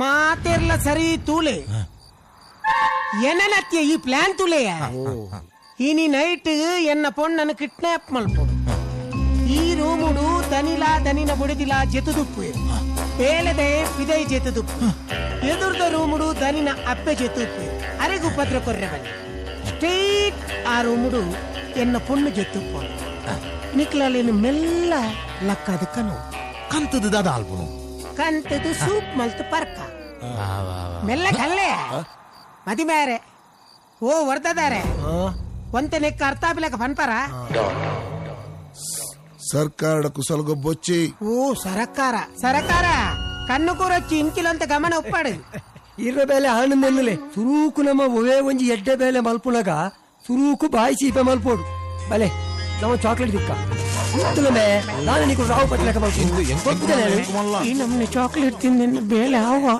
ಮಾತೆರ್ಲ ಸರಿ ತೂಲೆ. ಎನನತ್ಯ ಈ ಪ್ಲಾನ್ ತುಲೆಯ. ಇನಿ ನೈಟ್ ಎನ್ನ ಪೊಣ್ಣನು ಕಿಡ್ನಾಪ್ ಮಲ್ಪೊಡು. ಈ ರೂಮುಡು ದನಿಲಾ ದನಿನ ಬುಡದಿಲಾ ಜೆತುದುಪ್ಪು, ಬೇಲೆದೆ ಪಿದೈ ಜೆತುದುಪ್ಪು, ಎದುರ್ದ ರೂಮುಡು ದನಿನ ಅಪ್ಪೆ ಜೆತುಪ್ಪು. ಅರೆಗು ಉಪದ್ರ ಕೊರ್ರೆ ಬನ್ನಿ. ಸ್ಟ್ರೈಟ್ ಆ ರೂಮುಡು ಎನ್ನ ಪೊಣ್ಣು ಜೆತ್ತುಪ್ಪು. ನಿಕ್ಲಲೇನು ಮೆಲ್ಲ ಲಕ್ಕದ ಕನು ಕಂತದ ದಾದ ಆಲ್ಪುನು ಕಂತದ ಸೂಪ್ ಮಲ್ತು ಪರ್ಕ ಮೆಲ್ಲ ಕಲ್ಲೆ ಮದಿಮೇರೆ. ಓ ವರ್ದದಾರೆ ಒಂತೆ ನೆಕ್ಕ ಅರ್ಥ ಆಪಿಲಕ ಪನ್ಪರ. ಸರ್ಕಾರ ಕುಸಲ್ಗೊಬ್ಬೊಚ್ಚಿ. ಓ ಸರಕಾರ ಸರಕಾರ ಕಣ್ಣು ಕೂರೊಚ್ಚಿ ಇಂಚಿಲಂತ ಗಮನ ಒಪ್ಪಾಡು. ಇರ್ರ ಬೇಲೆ ಆನಂದೆನ್ನುಲೆ ಸುರೂಕು ನಮ್ಮ ಒವೇ ಒಂಜಿ ಎಡ್ಡೆ ಬೇಲೆ ಮಲ್ಪುನಗ ಸುರೂಕು ಬಾಯಿ ಚೀಪೆ ಮಲ್ಪೋಡು. ಬಲೆ ನಮ್ಮ ಚಾಕ್ಲೇಟ್ ದಿಕ್ಕ ಮುತ್ತುಲಮೆ ನಾನು ನೀಕು ರಾವು ಪಟ್ಲಕ ಮಲ್ಪು. ಈ ನಮ್ನೆ ಚಾಕ್ಲೇಟ್ ತಿಂದ ಬೇಲೆ ಆವ.